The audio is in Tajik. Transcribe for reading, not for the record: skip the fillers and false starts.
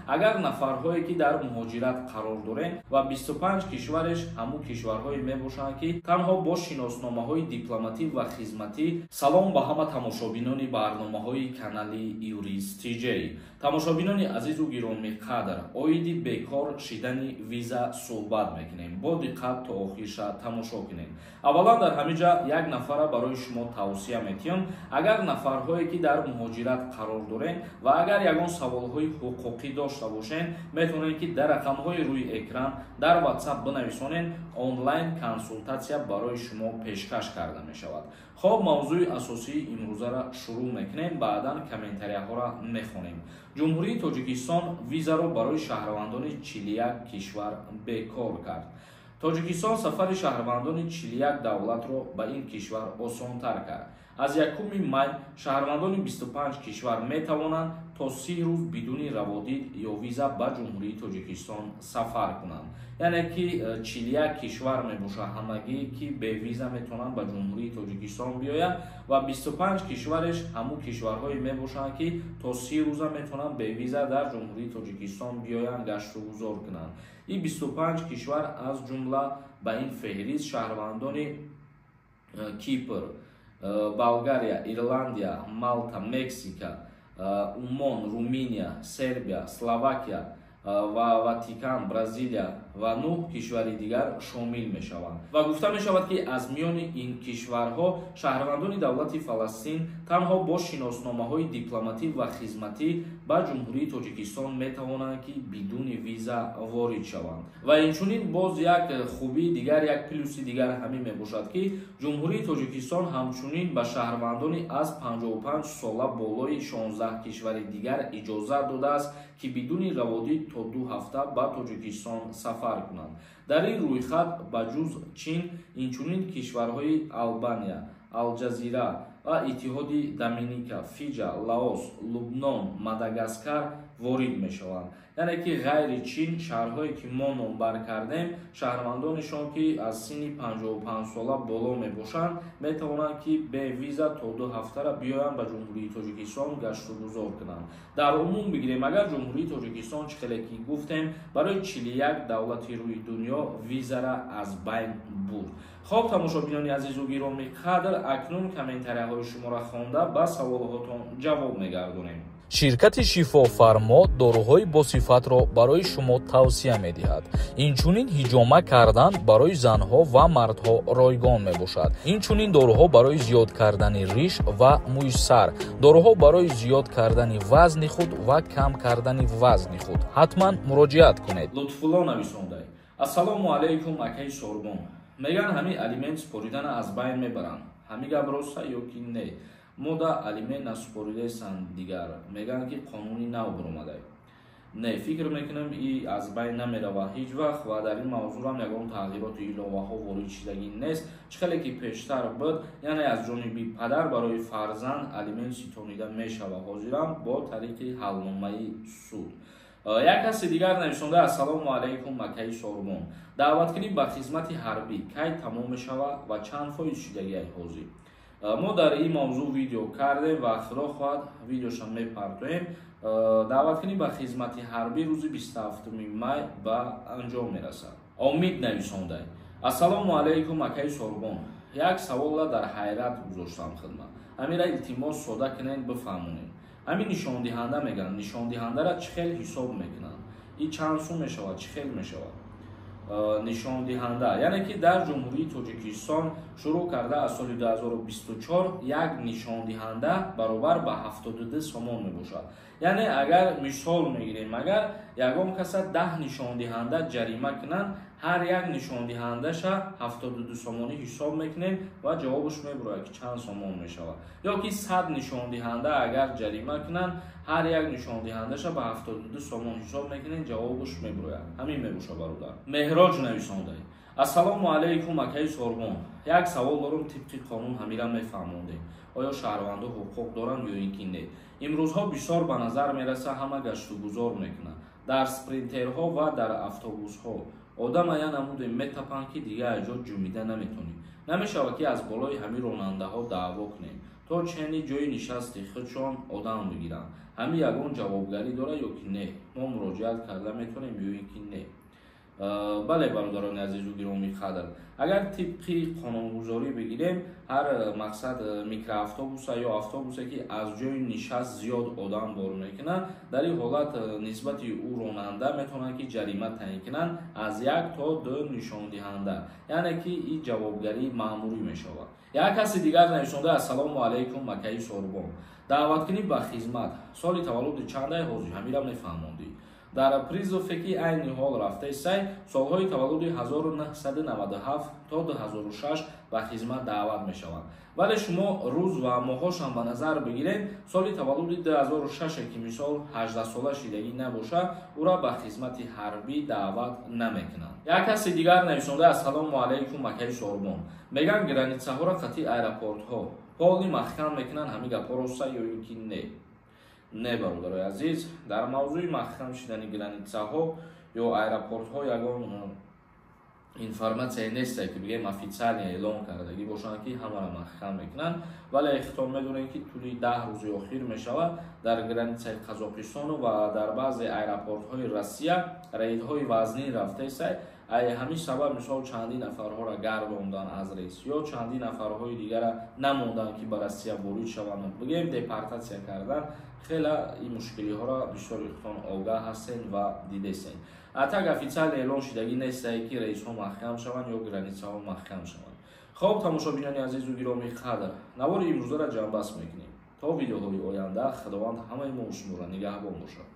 Агар нафарҳое ки дар муҳоҷират қарор дорем ва 25 кишвареш ҳамун кишварҳое мебошанд, ки танҳо бо шиносномаҳои дипломатӣ ва хизматӣ. Салом ба ҳама тамошобинони барномаҳои канали Юрист ТЖ. Тамошобинони азизу гиромиқадр, оиди бекор шидани виза суҳбат мекунем. Бо диққат то охирша тамошо кунем. Аввалан, дар ҳамин ҷа як нафара барои шумо тавсия метиҳам. Агар нафарҳое ки дар муҳоҷират қарор дорем ва агар ягон саволҳои ҳуқуқӣ дошта бошед, метавонед, ки дар рақамҳои рӯи экран дар WhatsApp бинависонед, онлайн консултатсия барои шумо пешкаш карда мешавад. Хоб, мавзӯи асосии имрӯзаро шурӯъ мекунем, баъдан комментарияҳоро мехонем. Ҷумҳурии Тоҷикистон визаро барои шаҳрвандони 41 кишвар бекор кард. Тоҷикистон сафари шаҳрвандони 41 давлатро ба ин кишвар осонтар кард. Аз 1 май шаҳрвандони 25 кишвар метавонанд то 30 рӯз бидуни раводид ё виза ба Ҷумҳурии Тоҷикистон сафар кунанд. Яъне ки 41 кишвар мебошад ҳамагӣ, ки бевиза метавонанд ба Ҷумҳурии Тоҷикистон биёянд, ва 25 кишвареш ҳамун кишварҳое мебошанд, ки то 30 рӯза метавонанд бевиза дар Ҷумҳурии Тоҷикистон биёянд, гаштугузор кунанд. Ин 25 кишвар, аз ҷумла ба ин феҳрист шаҳрвандони Кипр, Болгария, Ирландия, Малта, Мексика, Умон, Руминия, Сербия, Словакия ва Ватикан, Бразилия ва нӯҳ кишвари дигар шомил мешаванд. Ва гуфта мешавад, ки аз миёни ин кишварҳо шаҳрвандони давлати Фаластин танҳо бо шиносномаҳои дипломатӣ ва хизматӣ ба Ҷумҳурии Тоҷикистон метавонанд, ки бидуни виза ворид шаванд. Ва инчунин боз як хубии дигар, як плюси дигар ҳамин мебошад, ки Ҷумҳурии Тоҷикистон ҳамчунин ба шаҳрвандони аз 55 сола болои 16 кишвари дигар иҷозат додааст, ки бидуни раводид то 2 ҳафта ба Тоҷикистон сафар кунанд. Дар ин рӯйхат ба ҷуз Чин инчунин кишварҳои Албания, Алҷазира ва Иттиҳоди Доминика, Фиҷа, Лаос, Лубнон, Мадагаскар ворид мешаванд. Яъне ки ғайри Чин, шаҳрҳое ки мо номбар кардем, шаҳрвандонашон, ки аз синни 55 сола боло мебошанд, метавонанд, ки бе виза то 2 ҳафтара биёянд, ба Ҷумҳурии Тоҷикистон гаштугузор кунанд. Дар умум бигирем агар, Ҷумҳурии Тоҷикистон, чӣ хеле ки гуфтем, барои 41 давлати рӯи дунё визара аз байн бурд. Хоб, тамошобинони азизу гиромӣ қадр, акнун комментарияҳои шуморо хонда, ба саволҳотон ҷавоб мегардонем. Ширкати Шифофармо доруҳои босифатро барои шумо тавсия медиҳад. Инчунин ҳиҷома кардан барои занҳо ва мардҳо ройгон мебошад. Инчунин доруҳо барои зиёд кардани риш ва мӯи сар, доруҳо барои зиёд кардани вазни худ ва кам кардани вазни худ. Ҳатман муроҷиат кунед. Лутфулло нависондай: «Ассалому алайкум, акаи Сорбон. Меган, ҳамин алимент супоридана аз байн мебаранд. Ҳамин гап роста ё ки не? Мо да алимент насупоридаестанд. Дигар мегӯянд, ки қонуни нав баромадай». Не, фикр мекунам, и аз байн намерава ҳеҷ вақт ва дар ин мавзӯрам ягон тағйироту иловаҳо ворид шидагӣ нест. Чӣ хеле ки пештар буд, яъне аз ҷониби падар барои фарзанд алимент ситонида мешава ҳозирам бо тариқи ҳалномаи суд. Як каси дигар нависонда: «Ассалому алайкум, акаи Сорбон. Даъваткунӣ ба хизмати ҳарбӣ кай тамом мешава ва чанд фоиз шидагиай ҳозир?» Мо дар ин мавзӯъ видео кардем ва, худо хоҳад, видеоша мепартоем. Даъваткунӣ ба хизмати ҳарбӣ рӯзи 27 май ба анҷом мерасад. Омид нависондай: «Ассалому алайкум, акаи Сорбон. Як саволла дар ҳайрат гузоштам хидмат. Ҳамира, илтимос, сода кунед, бифаҳмонед. Ҳамин нишондиҳанда мегӯянд, нишондиҳандара чӣ хел ҳисоб мекунанд? И чанд сум мешавад, чӣ хел мешавад?» Нишондиҳанда, яъне ки дар Ҷумҳурии Тоҷикистон шурӯъ карда аз соли 2024 як нишондиҳанда баробар ба 72 сомон мебошад. Яъне агар мисол мегирем, агар ягон каса 10 нишондиҳанда ҷарима кунанд, ҳар як нишондиҳандаша 72 сомонӣ ҳисоб мекунем ва ҷавобаш мебурояд, ки чанд сомон мешавад. Ё ки 100 нишондиҳанда агар ҷарима кунанд, ҳар як нишондиҳандаша ба 72 сомон ҳисоб мекунем, ҷавобаш мебурояд. Ҳамин мебошад, бародар. Меҳроҷ нависондай: «Ассалому алайкум, акаи Сорбон. Як савол дорам, тибқи қонун ҳамира мефаҳмондем. Оё шаҳрвандо ҳуқуқ доранд ё ин ки не? Имрӯзҳо бисёр ба назар мераса, ҳама гаштугузор мекунанд дар спринтерҳо ва дар автобусҳо. Одама я намуде метапанд, ки дигар ҷо ҷумида наметонӣ. Намешавад, ки аз болои ҳамин ронандаҳо даъво кунем, то чени ҷои нишасти худшон одам бигиранд?» Ҳамин ягон ҷавобгарӣ дорад ё ки не? Мо муроҷиат карда метавонем ё ин ки не? Бале, бародарони азизу гиромӣ қадр, агар тибқи қонунгузорӣ бигирем, ҳар мақсад микроавтобуса ё автобусе, ки аз ҷои нишаст зиёд одам бор мекунад, дар ин ҳолат нисбати ӯ ронанда метавонанд, ки ҷарима таъин кунанд аз 1 то 2 нишондиҳанда, яъне ки ин ҷавобгарии маъмурӣ мешавад. Як каси дигар нависонда: «Ассалому алайкум, акаи Сорбон, даъваткунӣ ба хизмат соли таваллуди чандай ҳозир ҳамира мефаҳмондӣ. Дар призыв е, ки айни ҳол рафтаисай, солҳои таваллуди 1997 то 2006 ба хизмат даъват мешаванд, вале шумо рӯз ва моҳошам ба назар бигиред, соли таваллуди 2006, ки мисол 18сола шидагӣ набошад, ӯра ба хизмати ҳарбӣ даъват намекунанд». Як каси дигар нависонда: «Ассалому алайкум, акаи Сорбон, меган, граница ҳоро қатъи аэропортҳо полный маҳкам мекунанд, ҳамин гапҳо роста ё ин ки не?» Не, бародарои азиз, дар мавзӯи маҳкам шидани граница ҳо ё аэропортҳо ягон информация несте, ки бигем, официально эълон кардагӣ бошанд, ки ҳамаро маҳкам мекунанд. Вале хитоб медонем, ки тӯли 10 рӯзи охир мешавад, дар граница и Қазоқистону ва дар баъзе аэропортҳои Россия рейдҳои вазнин рафтаисай. Ай ҳамин сабаб, мисол, чандин нафарҳоро гардондан аз рейс ё чандин нафарҳои дигара намонданд, ки ба Россия ворид шаванд, бигем, депортатсия кардан. Хела ин мушкилиҳоро бисёри худтон огаҳ ҳастен ва дидесен. А так официально эълон шидагӣ нестае, ки рейсҳо маҳкам шаванд ё граница ҳо маҳкам шаванд. Хоб, тамошобинони азизу гиромӣ қадр, навори имрӯзаро ҷамъбаст мекунем. То видеоҳои оянда Худованд ҳамаи мо шуморо нигаҳбон бошад.